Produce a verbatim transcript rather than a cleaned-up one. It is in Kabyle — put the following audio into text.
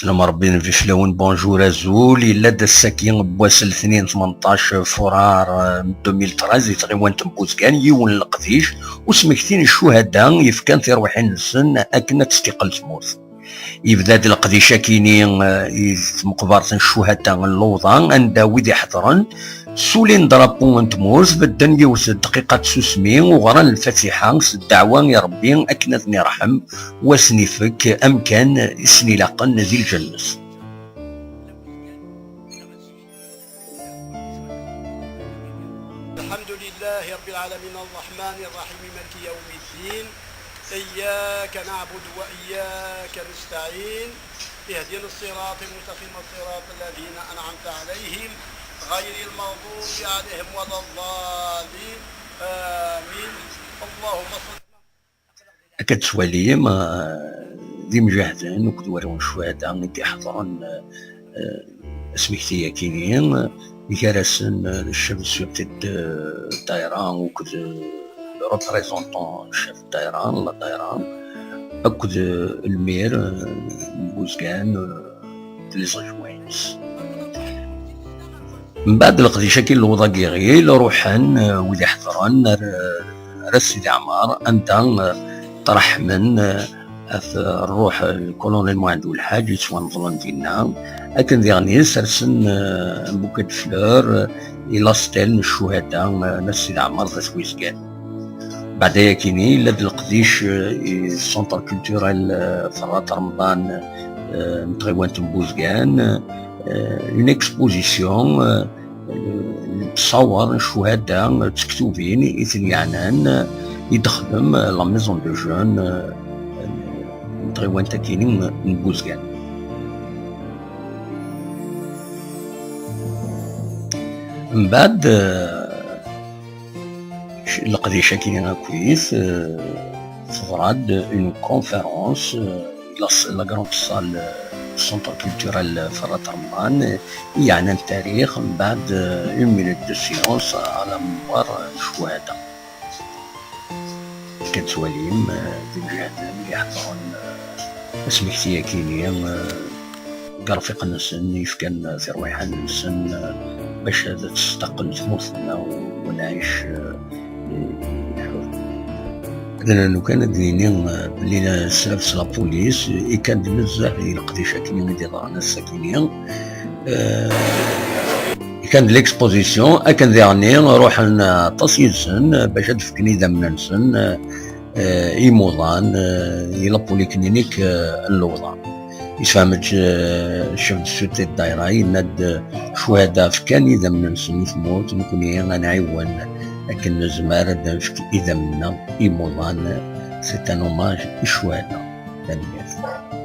Lem Rebbi n Biflawen, bonjour, azul. Yella-d ass-agi n wass letnin tmenṭac furar, eh, deux mille treize, di tɣiwant n Buzgan, yiwen n leqdic usmekti n ccuhada yefkan tirwiḥin-nsen akken ad testiqel tmurt. Yebda-d leqdic akini, eh, i tmeqbert n ccuhada n Luḍa, anda wid iḥeḍren sulin drapeau n tmurt, bedden yiwet dqiqa n tsusmi u ɣran lfatiḥa s ddeɛwa i Rebbi akken ad ten-irḥem, u ad sen-ifek amkan i sen-ilaqen di lǧennet. الحمد لله رب العالمين، الرحمن الرحيم، مالك يوم الدين، إياك نعبد وإياك نستعين، اهدنا الصراط المستقيم، صراط الذين أنعمت عليهم، غير المغضوب عليهم ولا الضالين. آمين. اللهم صل. Akka d-tettwalim, eh, d imjahden akked warraw n ccuhada i d-iḥeḍren, eh, asmekti-agi-nni, gar-asen, eh, chef de sûreté de daïra akked, eh, le représentant chef de daïra, la daïra, akked, eh, lmir, eh, n Buzgan, eh, d les adjoints. Mbeɛd leqdic-agi n Luḍa n Yiɣil, ruḥen, eh, wid iḥeḍren ar, ar At Sidi Ɛmer, anda, eh, ṭṭreḥmen, eh, at, eh, rruḥ, eh, le colonel Muɛend Ulḥaǧ, yettwaneḍlen dinna. Akken diɣen sersen, eh, un bouquet de fleurs, eh, i la stèle n ccuhada, eh, n At Sidi Ɛmer d At Wizgan. Beɛda-yakini, yella-d leqdic, eh, i Centre Culturel, eh, Ferrat Remḍan, eh, n tɣiwant n Buzgan, eh, une exposition, eh, n ttṣawer n ccuhada, eh, d tektubin i ten-yeɛnan, eh, i d-texdem, eh, la Maison de Jeunes, eh, n tɣiwant-akini n Buzgan. Mbeɛd, eh, leqdic-agi akkit, eh, teḍra-d une conférence, eh, la, la grande salle, eh, Centre Culturel Ferrat Remḍan, eh, i yeɛnan tarix, mbeɛd, eh, une minute de silence à la mémoire n ccuhada. Akka d-tettwalim, eh, d imjahden i iḥeḍren, eh, asmekti-agi-nni, eh, deg irfiqen-nsen yefkan tirwiḥin-nsen, eh, bac ad testaqel tmurt-nneɣ u ad nɛic, eh, i, i ḥur. Ad nernu kan ad d-nini, eh, belli la, s, s la police, eh, i kan d nezzeh i leqdic-agi i d-iḍran ass-agi-nni. Eh, i kan d l'exposition, akken diɣenni ruḥen, eh, aṭas yid-sen, eh, bac ad d-fken idammen-nsen, eh, eh, i imuḍan, eh, i la polyclinique, eh, n Luḍa. Yesfehmed-d, eh, chef de sûreté de daïra, yenna-d, eh, ccuhada fkan idammen-nsen i tmurt, nekkni ad nɛiwen akken nezmer ad nefk idammen-nneɣ i imuḍan, eh, c'est un hommage i ccuhada. Tanemmirt.